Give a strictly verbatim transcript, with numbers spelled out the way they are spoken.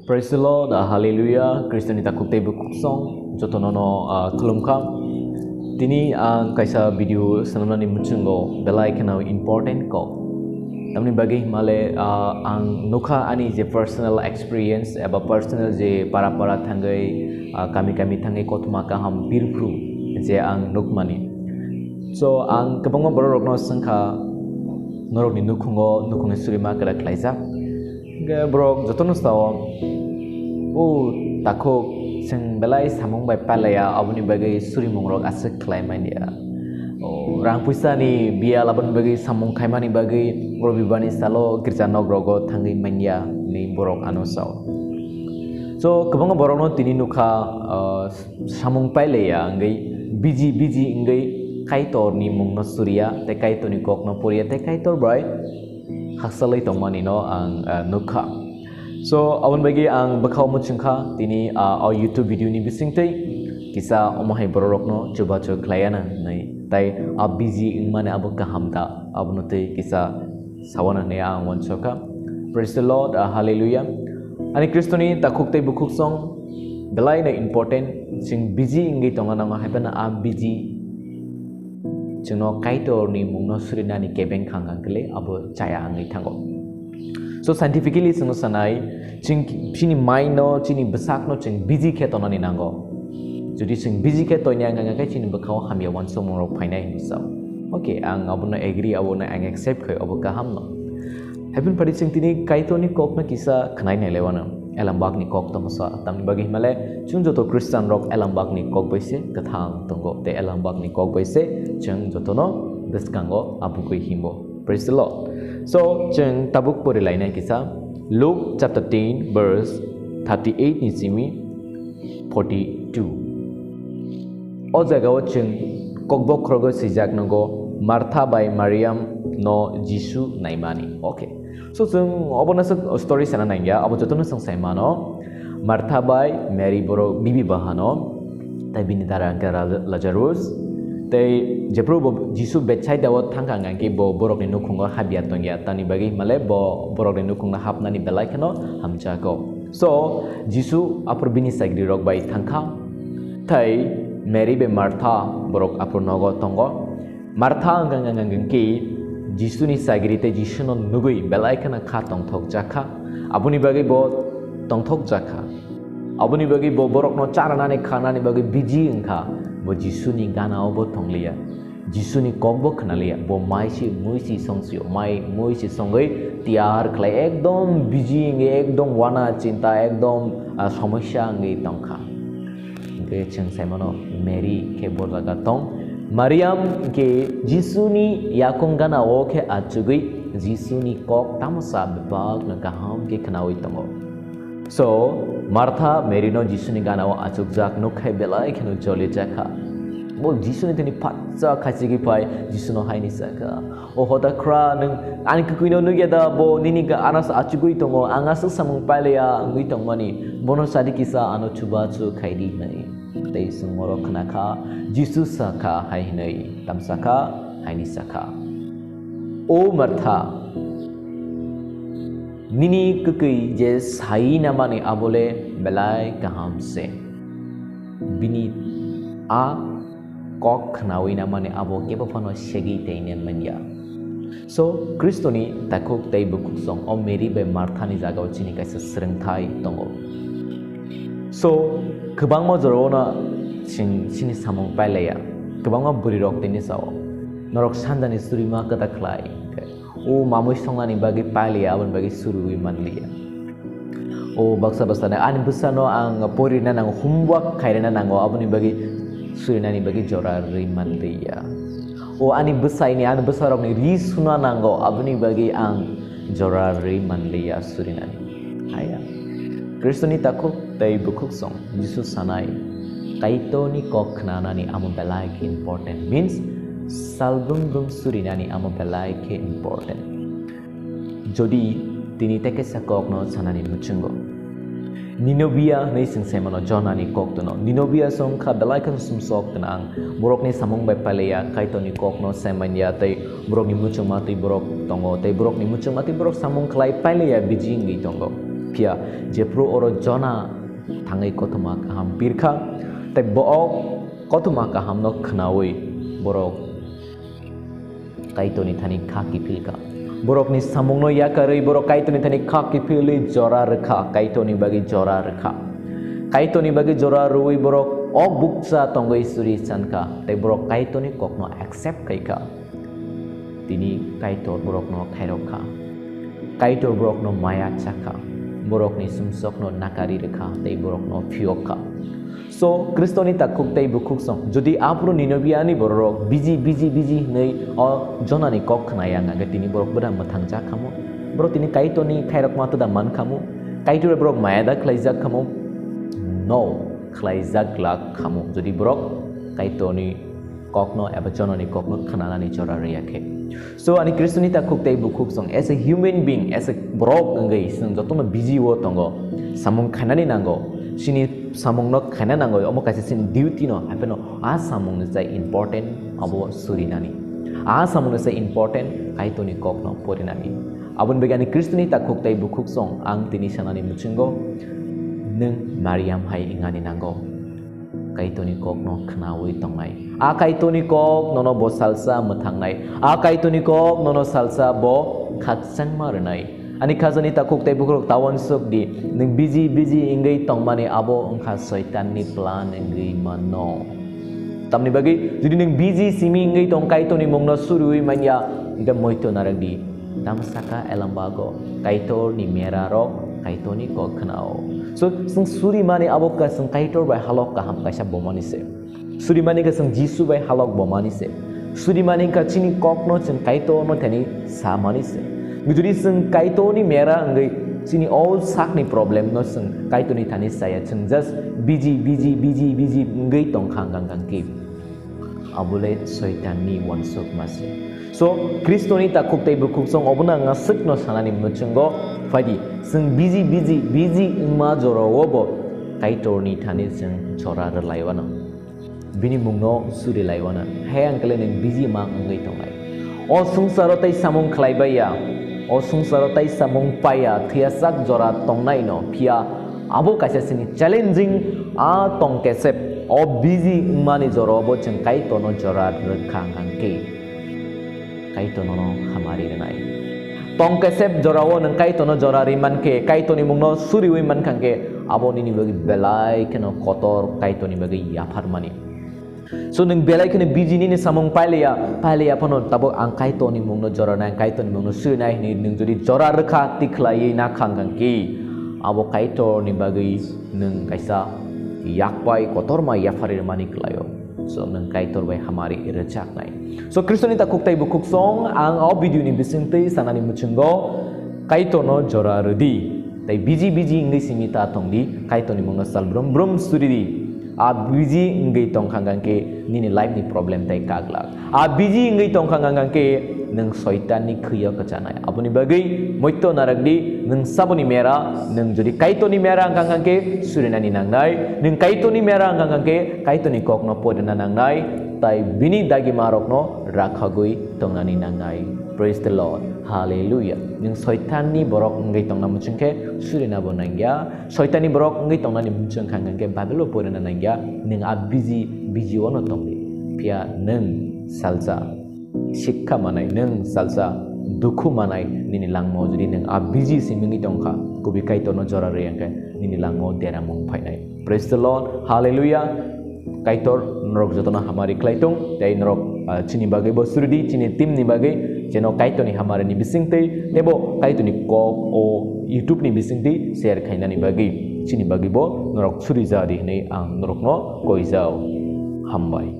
Praise the Lord, uh, hallelujah, Khristoni takhuk tei bukhuk song, jotono no, uh, khulumkha. Tini ang kaisa video swnamnani muchungo belai kheno important kok. Tamni bagwi himale, uh, ang nukha ani je personal experience eba personal je para para thangwi, uh, kami kami thangwi kothoma kaham birphru je ang nukmani. So ang kwbangma borok rokno swngkha, norokni nukhungo nukhungni surima kwrak khlaijak. Hingke borok jotono sao, "O takhuk, chwng belai samung bai palaiya, aboni bagwi surimungrok aswk khlai manya. O rang puisani biyal aboni bagwi samung khaimani bagwi Robibani salo girja nogrogo thangwi manya," hinwi borok ano sao. So, kwbangma borokno tini nukha, ah, samung pailaiya wngwi, busy, busy wngwi Kaitorni mungno suriya, tei Kaitorni kokno poriya, tei Kaitor bai haksalwi tongmani no ang, ah, nukha. So, aboni bagwi ang bwkhao muchungkha, tini, ah, o YouTube video ni bisingtwi kisa omo hai bororokno chubachu khlaiya na hinwi. Tai a busy wngmani abo kaham da, abono twi kisa sawana hinwi ang uansukha. Praise the Lord, ah, hallelujah. Ani Khristoni takhuk tei bukhuk song belai no important, chwng busy wngwi tongna nango, hai phano a busy chwngno Kaitorni mungno surinani kebeng khang kang kle abo chaya wngwi thango. So scientifically chwngno sanai, chwng chini mind no, chini bwsakno chwng busy khe tonani nango. Jodi chwng busy khe toina wngkha khe chini bwkhao hamya uansukmungrok phainai hinwi sao. Okay, ang abono agree, abono ang accept khai, obo kaham no. Haibini pari chwng tini Kaitorni kokno kisa khnai nai lewano. Elambakni kok tongsa, tamni bagwi himale chwng joto Khristianrok elambakni kok bai se kwthang tongo, tei elambakni kok bai se chwng jotono bwskango abugwi himo. Praise the Lord. So, chwng tabuk pori lainai kisa Luke chapter ten verse thirty-eight ni simi forty-two. O jagao chwng kokbokhorogo swijak nogo, Martha bai Mariam no Jisu naimani. Okay. So chwng obono se story sana nangya, abo jotono chwng sai mano. Martha bai Mary borok bibi bahano, tei bini dara hwnkhe Ra-, Lazarus. Tei jephru bo Jisu Bethsaida o thangkha hwnkhe bo borokni nukhungo habya tongya, tamni bagwi himale bo borokni nukhungo hapnani belai kheno hamjago. So, aphuru bini sagrirok bai thangkha. Tei Mary bai Martha borok aphuru nogo tongo. Martha wngkha, wngkha, wngkha khe Jisuni sagri tei Jisuno nugwi belai kheno kha tongthok jakha. Aboni bagwi bo tongthok jakha. Aboni bagwi bo borokno charanani khanani bagwi busy wngkha. Bo Jisuni gana-o bo tongliya. Jisuni kokbo khnaliya, bo mai si, mui si songsio, mai, mui si songwi tiyar khlai, ekdom busy wngwi, ekdom wana chinta, ekdom, ah, somosya wngwi tongkha. Hwnkhe chwng saimano Mary khe bo jaga tong, Mariam khe Jisuni yakung gana-o khe achugwi Jisuni kok tamosa bebakno kaham khe khnaui tongo. So, Martha Mary no Jisuni gana-o achukjak nukkhai belai kheno jolijakha. Bo Jisuni thani phatsa khachigwi phai Jisuno haini sakha, "O hoda khra, nwng ani kwkwino nukya da, bo nini ga-, ano se achugwi tongo, ang aswk samung pailaiya wngwi tongmani, bono sadi kisa ano chubachu khaidi," hinwi. Tei chwng oro khnakha, Jisu sakha hai hinwi, tamsakha, haini sakha, "O Martha, nini kwkwi je sai namani abole belai kaham se. Bini a kok khnaui namani abo kebo phano segwi tei ne manya." So, Khristoni takhuk tei bukhuk song o Mary bai Marthani jagao chini kaisa swrwngthai tongo. So, kwbangma jorao no chwng chini samung pailaiya, kwbangma bwrwi rok tini sao, "Norok sanjani surima kwta khlai," hwnkhe, "O mamui songnani bagwi pailiya, aboni bagwi suriui manliya. O baksa bwsano ani bwsano ang poririna nango, homework khairina nango, aboni bagwi surinani bagwi jora rwi manliya. O ani bwsaini, ani bwsarokni ri suna nango, aboni bagwi ang jora rwi manliya surinani." Haya. Khristoni takhuk tei bukhuk song Jisu sanai, Kaitorni kok khnanani amo belai khe important, means salbrum brum surinani amo belai khe important. Jodi tini tei kaisa kokno sanani muchungo, Ninobia hwnwi chwng saimano Jonani kok tono. Ninobia se wngkha belai kheno sumsok gwnang. Borokni samung bai pailiya, Kaitorni kokno sai manya tei borokni muchungma twi borok tongo, tei borokni muchungma twi borok samung khlai pailiya biji wngwi tongo. Phiya jephru oro Jona thangwi kothoma kaham pirkha, tei bo o kothoma kahamno khnaui borok Kaitorni thani kha kiphilkha. Borokni samungno yakarwi borok Kaitorni thani kha kiphilwi jora rwkha, Kaitorni bagwi jora rwkha. Kaitorni bagwi jora rwui borok o bukcha tongwi suri sankha, tei borok Kaitorni kokno accept khaikha. Tini Kaitor borokno khairokha. Kaitor borokno maya chakha. Borokni sumsokno nakari rwkha tei borokno phiyokha. So, Khristoni takhuk tei bukhuksong, jodi aphuru Ninobiani bororok biji, biji, biji hwnwi o Jonani kok khnaya wngkha, tini borok bwdang mwthang jak khamu? Borok tini Kaitorni khairokma twda man khamu? Kaitor borok maya da khlaijak khamu? No, khlaijak glak khamu, jodi borok Kaitorni kokno eba Jonani kokno khnanani jora rwya khe. So, ani Khristoni takhuk tei bukhuksong, as a human being, as a borok wngwi chwng jotono busy o tongo, samung khainani nango, chini samungno khaina nango, omo kaisa chini duty no, haiphano a samungni sai important abo surinani. A samungni sai important Kaitorni kokno porinani. Aboni bagwi ani Khristoni takhuk tei bukhuksong ang tini sanani muchungo, nwng Mariam hai wngani nango. Kaitorni kokno khnaui tongnai. A Kaitorni kok nono bo salsa mwthangnai. A Kaitorni kok nono salsa bo khakchangma rwnai. Ani khajani takhuk tei bukhuk tawon suk di. Nwng biji biji wngwi tongmani abo wngkha Soitanni plan wngwi mano. Tamni bagwi, jodi nwng biji simi wngwi tong Kaitorni mungno suriui manya, hwnkhe moito narwk di. Tamo saka Elambago, Kaitorni merarok Kaitorni kok khnao. So, chwng surimani abo ka chwng Kaitor bai halok kaham kaisa bomani se. Surimani ka chwng Jisu bai halok bomani se. Surimani ka chini kokno chwng Kaitorno thani samani se. Jodi chwng Kaitorni mera wngwi chini all sakni problem no chwng Kaitorni thani saya, chwng just busy, busy, busy, busy wngwi tongkha hwnkha hwnkhe. Abole Soitanni wansukma se. So, Khristoni takhuk tei bukhuksong obono ang aswkno sanani muchungo phaidi, chwng biji, biji, biji wngma jorao bo Kaitorni thani chwng jora rwlaiwano. Bini mungno surilaiwano. Hai angkle nwng biji ma wngwi tongnai. O swngcharo tei samung khlaibai ya. O swngcharo tei samung paiya, thwiyasak jora tongnaino, phiya abo kaisa chini challenging a tongkesep. O busy wngmani jorao bo chwng Kaitorno jora rwkha hwnkhe Kaitor nono hamari rwnai. Tongkesep jorao nwng Kaitorno jora ri mankhe, Kaitorni mungno suriui mankha hwnkhe, abo nini bagwi belai kheno kotor, Kaitorni bagwi yapharmani. So, nwng belai kheno busy nini samung pailiya, pailiya phano tabuk ang Kaitorni mungno jora nai, Kaitorni mungno suri nai hwnwi nwng jodi jora rwkha tikhlaiwi nakha hwnkha khe, abo Kaitorni bagwi nwng kaisa yakpai kotorma yapharwi rwmani kwlaio. So, nwng Kaitor bai hamari rwchapnai. So, Khristoni takhuk tei bukhuksong ang o video ni bisingtwi sanani muchungo Kaitorno jora rwdi. Tei busy busy wngwi simi ta tongdi, Kaitorni mungno sal brum brum suridi. A busy wngwi tongkha hwnkhe nini life ni problem tei kaglak. A busy wngwi tongkha hwnkhe nwng Soitanni khwio kwchanai. Aboni bagwi moito narwkdi, nwng saboni mera, nwng jodi Kaitorni mera wngkha hwnkhe surinani nangnai, nwng Kaitorni mera wngkha hwnkhe Kaitorni kokno porina nangnai, tai bini dagimarokno rakhagwi tongnani nangnai. Praise the Lord. Hallelujah. Nwng Soitanni borok wngwi tongna muchungkhe surinabo nangya. Soitanni borok wngwi tongnani muchung kha hwnkhe Bible-o porina nangya. Nwng a busy, busy-ono tongdi. Phiya nwng salsa sikha manai, nwng salsa dukhu manai nini langmao jodi nwng a busy simi wngwi tongkha, kubui Kaitorno jora rwi hwnkhe nini langmao deramung phainai. Praise the Lord. Hallelujah. Kaitor norok jotono hamari khlai tong, tei norok, ah, chini bagwi bo suridi, chini team ni bagwi, jeno Kaitorni hamari ni bisingtwi, teibo Kaitorni kok o YouTube ni bisingtwi share khainani bagwi, chini bagwi bo norok suri ja di hwnwi ang norokno koi jao. Hambai.